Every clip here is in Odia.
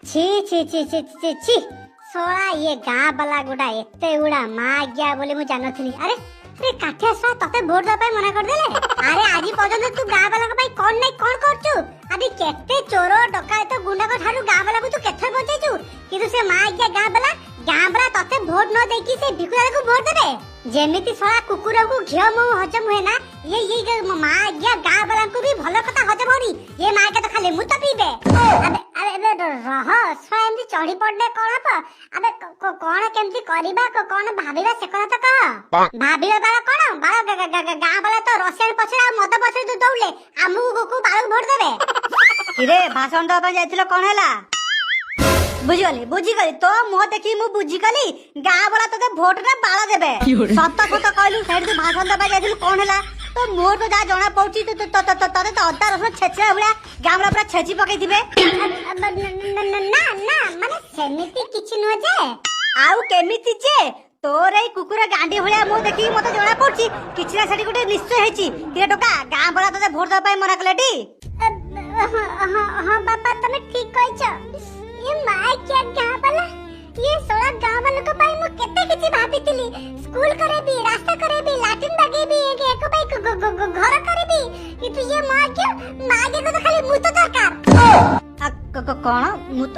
ଛି ଛି ଛି ଛି ଛି ଛି, ଶଳା ଇଏ ଗାଁ ବାଲା ଗୁଡା ଏତେ ଗୁଡା ମାଗିଆ ବୋଲି ମୁଁ ଜାଣିନଥିଲି। ଆରେ ଆରେ କାଠିଆ ଶଳା, ତତେ ଭୋଟ ଦେବା ପାଇଁ ମନା କରିଦେଲେ। ଆରେ, ଆଜି ପର୍ଯ୍ୟନ୍ତ ତୁ ଗାଁ ବାଲାଙ୍କ ପାଇଁ କଣ ନାଇଁ କଣ କରୁଛୁ? ଆଜି କେତେ ଚୋର ଡକାୟତ ଗୁଣ୍ଡାଙ୍କ ଠାରୁ ଗାଁ ବାଲାକୁ ତୁ କେତେ ବଞ୍ଚେଇଛୁ। କିନ୍ତୁ ସେ ମାଗିଆ ଗାଁ ବାଲା ତତେ ଭୋଟ ନ ଦେଇକି ସେ ଭିକୁ ଦାଦାକୁ ଭୋଟ ଦେବେ। ଯେମିତି ଶଳା କୁକୁରକୁ ଘିଅ ମହୁ ହଜମ ହୁଏ ନା, ଇଏ ମାଗିଆ ଗାଁ ବାଲାଙ୍କୁ ବି ଭଲ କଥା ହଜମ ହଉନି। ଇଏ ମାଗିଆ ତ ଖାଲି ମୁତ ପିଇବେ। ଆବେ ଆବେ ଆବେ, ରହ, ଶଳା ଏମିତି ଚଢି ପଡିଲେ କଣ ହବ? ଆବେ, କଣ କେମିତି କରିବା, କଣ ଭାବିବା, ସେ କଥା ତ କହ। ଭାବିବା ବାଳ କଣ ବାଳ? ଗାଁ ବାଲା ତ ରସିଆନ ପଛରେ ଆଉ ମଦ ପଛରେ ଦୌଡ଼ିଲେ, ଆମକୁ କୋଉ ବାଳକୁ ଭୋଟ ଦେବେ? କିରେ, ଭାଷଣ ଦେବା ପାଇଁ ଯାଇଥିଲ, କଣ ହେଲା? ବୁଝିଗଲି ବୁଝିଗଲି, ତୋ ମୁହଁ ଦେଖି ମୁଁ ବୁଝିଗଲି। ଗାଁ ବାଲା ତୋତେ ଭୋଟ ନା ବାଳ ଦେବେ। ସତ ସତ କହିଲୁ, ସେଇଠି ତୁ ଭାଷଣ ଦେବା ପାଇଁ ଯାଇଥିଲୁ, କଣ ହେଲା? ତୋ ମୁହଁ ତ ଯାହା ଜଣା ପଡୁଛି, ତତେ ତ ଅଦା ରସୁଣ ଛେଚିଲା ଭଳିଆ ଗାଁ ବାଲା ପୁରା ଛେଚି ପକେଇଥିବେ। ନା ନା, ମାନେ ସେମିତି କିଛି ନୁହଁ ଯେ। ଆଉ କେମିତି ଯେ? ତୋର ଏଇ କୁକୁର ଗାଣ୍ଡି ଭଳିଆ ମୁହଁ ଦେଖିକି ମତେ ଜଣା ପଡୁଛି କିଛି ନା ସେଠି ଗୋଟେ ନିଶ୍ଚୟ ହେଇଛି। କିରେ ଟୋକା, ଗାଁ ବାଲା ତୋତେ ଭୋଟ ଦେବା ପାଇଁ ମନା କଲେ ଟି? ହଁ ବାପା, ତମେ ଠିକ କହିଛ। ଇଏ ମାଗିଆ ଗାଁ ବାଲା, ଇଏ ଶଳା ଗାଁ ବାଲାଙ୍କ ପାଇଁ ମୁଁ କେତେ କିଛି ଭାବିଥିଲି। ସ୍କୁଲ କରେଇବି, ରାସ୍ତା କରେଇବି, ଲାଟ୍ରିନ୍ ବାଗେଇବି, ଏକ ପାଇଁ ଘର କରିବି। କିନ୍ତୁ ଇଏ ମାଗିଆ ମାଗିଆକୁ ତ ଖାଲି ମୁତ ଦରକାର। କଣ ମୁତ?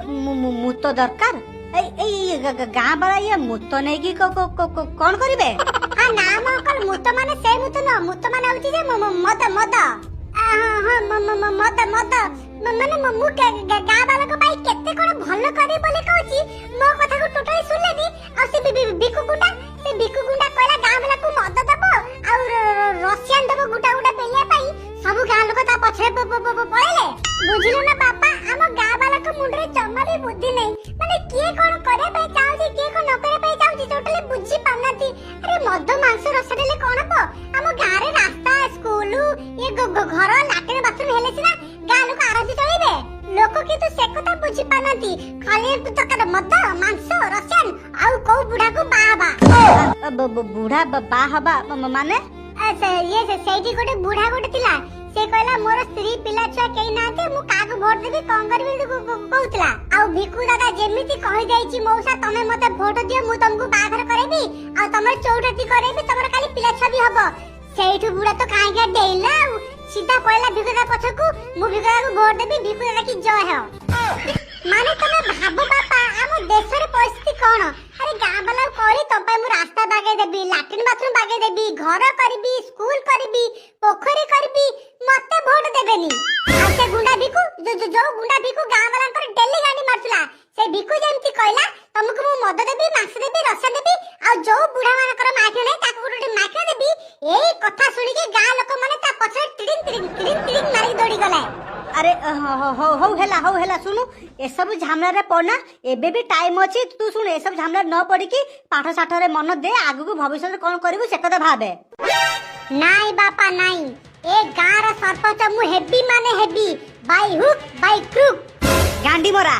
ମୁତ ଦରକାର? ଏଇ ଏଇ ଗାଁ ବାଲା ଇଏ ମୁତ ନେଇକି କଣ କରିବେ? ହଁ, ନା ମ ଅଙ୍କଲ, ମୁତ ମାନେ ସେ ମୁତ ନୁହଁ। ମୁତ ମାନେ ହଉଛି ଯେ ମଦ ମଦ। ହଁ, ମଦ ମଦ। ମାନେ ମୁଁ ଗାଁ ବାଲାଙ୍କ ପାଇଁ କେତେ କଣ ଭଲ କରିବି ବୋଲି କହୁଛି, ମୋ କଥାକୁ ଟୋଟାଲି ଶୁଣିଲେନି। ଆଉ ସେ ଭିକୁ ଗୁଣ୍ଡା, ସେ ଭିକୁ ଗୁଣ୍ଡା କହିଲା ଗାଁ ବାଲାକୁ ମଦ ଦବ ଆଉ ରସିଆନ ଦବ ଗୁଟା ଗୁଟା ପେଲିବା ପାଇଁ। ସବୁ ଗାଁ ଲୋକ ତା ପଛରେ ପଳେଇଲେ। ବୁଝିଲୁ ନା ବାପା, ଆମ ଗାଁ ବାଲାଙ୍କ ମୁଣ୍ଡରେ ଜମା ବି ବୁଦ୍ଧି ନାହିଁ। ମାନେ କିଏ କଣ କରିବା ପାଇଁ ଚାହୁଁଛି, କିଏ କଣ ନ କରିବା ପାଇଁ ଚାହୁଁଛି, ଟୋଟାଲି ବୁଝି ପାରୁନାହାନ୍ତି। ଆରେ, ମଦ ମାଂସ ରସ ଦେଲେ କଣ ହବ? ଆମ ଗାଁରେ ରାସ୍ତା, ସ୍କୁଲ, ଇଏ ଘର, ଲାଟ୍ରିନ୍ ବାଥରୁମ ହେଲେ ସିନା ଗାଁ ଲୋକ ଆରାମସେ ଚଳିବେ। ଲୋକ କିନ୍ତୁ ସେ କଥା ବୁଝି ପାରୁନାହାନ୍ତି। ଖାଲି ଦରକାର ମଦ, ମାଂସ, ରସିଆନ ଆଉ କୋଉ ବୁଢାକୁ ବାହା ହବା। ବୁଢା ବାହା ହବା ମାନେ? ଇଏ ସେଇଠି ଗୋଟେ ବୁଢା ଗୋଟେ ଥିଲା। ସେ କହିଲା ମୋର ସ୍ତ୍ରୀ ପିଲା ଛୁଆ କେହି ନାହାନ୍ତି, ମୁଁ କାହାକୁ ଭୋଟ ଦେବି, କଣ କରିବି ବୋଲି କହୁଥିଲା। ଆଉ ଭିକୁ ଦାଦା ଯେମିତି କହିଦେଇଛି, ମଉସା ତମେ ମତେ ଭୋଟ ଦିଅ, ମୁଁ ତମକୁ ବାହାଘର କରେଇବି ଆଉ ତମର ଚଉଠତି କରେଇବି, ତମର କାଲି ପିଲା ଛୁଆ ବି ହବ। ସେଇଠୁ ବୁଢା ତ କାହିଁକି ଡେଇଲା ଆଉ ସିଧା ପଳେଇଲା ଭିକୁ ଦାଦା ପଛକୁ। ମୁଁ ଭିକୁ ଦାଦାକୁ ଭୋଟ ଦେବି, ଭିକୁ ଦାଦା କି ଜୟ ହେଉ। ମାନେ ତମେ ଭାବ ବାପା, ଆମ ଦେଶରେ ପରିସ୍ଥିତି କଣ? ଆରେ, ଗାଁ ବାଲାକୁ କହିଲି ତମ ପାଇଁ ମୁଁ ରାସ୍ତା ବାଗେଇ ଦେବି, ଲାଟ୍ରିନ୍ ବାଥରୁମ ବାଗେଇ ଦେବି, ଘର କରିବି, ସ୍କୁଲ କରିବି, ପୋଖରୀ କରିବି, ମତେ ଭୋଟ ଦେବେନି। ଆଉ ସେ ଗୁଣ୍ଡା ଭିକୁ, ଯୋଉ ଗୁଣ୍ଡା ଭିକୁ ଗାଁ ବାଲାଙ୍କର ଡେଲି ଗାଣ୍ଡି ମାରୁଥିଲା, ସେ ଭିକୁ ଯେମିତି କହିଲା ତମକୁ ମୁଁ ମଦ ଦେବି, ମାଂସ ଦେବି, ରସ ଦେବି ଆଉ ଯୋଉ ବୁଢା ମାନଙ୍କର ମାଇକିନା ନାହିଁ ତାକୁ ଗୋଟେ ଗୋଟେ ମାଇକିନା ଦେବି, ଏଇ କଥା ଶୁଣିକି ଗାଁ ଲୋକମାନେ ତା ପଛରେ ଟିଡିଙ୍ଗ ଟିଡିଙ୍ଗ ଟିଡିଙ୍ଗ ଟିଡିଙ୍ଗ ମାରିକି ଦୌଡ଼ି ଗଲେ। ଆରେ, ହଉ ହଉ ହେଲା, ହଉ ହେଲା। ଶୁଣୁ, ଏସବୁ ଝାମେଲାରେ ପଡନା, ଏବେ ବି ଟାଇମ ଅଛି। ତୁ ଶୁଣୁ, ଏସବୁ ଝାମେଲାରେ ନ ପଡିକି ପାଠ ସାଠରେ ମନ ଦେ। ଆଗକୁ ଭବିଷ୍ୟତରେ କଣ କରିବୁ ସେ କଥା ଭାବେ। ନାଇଁ ବାପା ନାଇଁ, ଏ ଗାଁର ସରପଞ୍ଚ ମୁଁ ହେବି ମାନେ ହେବି, ବାଇ ହୁକ୍ ବାଇ କ୍ରୁକ୍। ଗାଣ୍ଡି ମରା।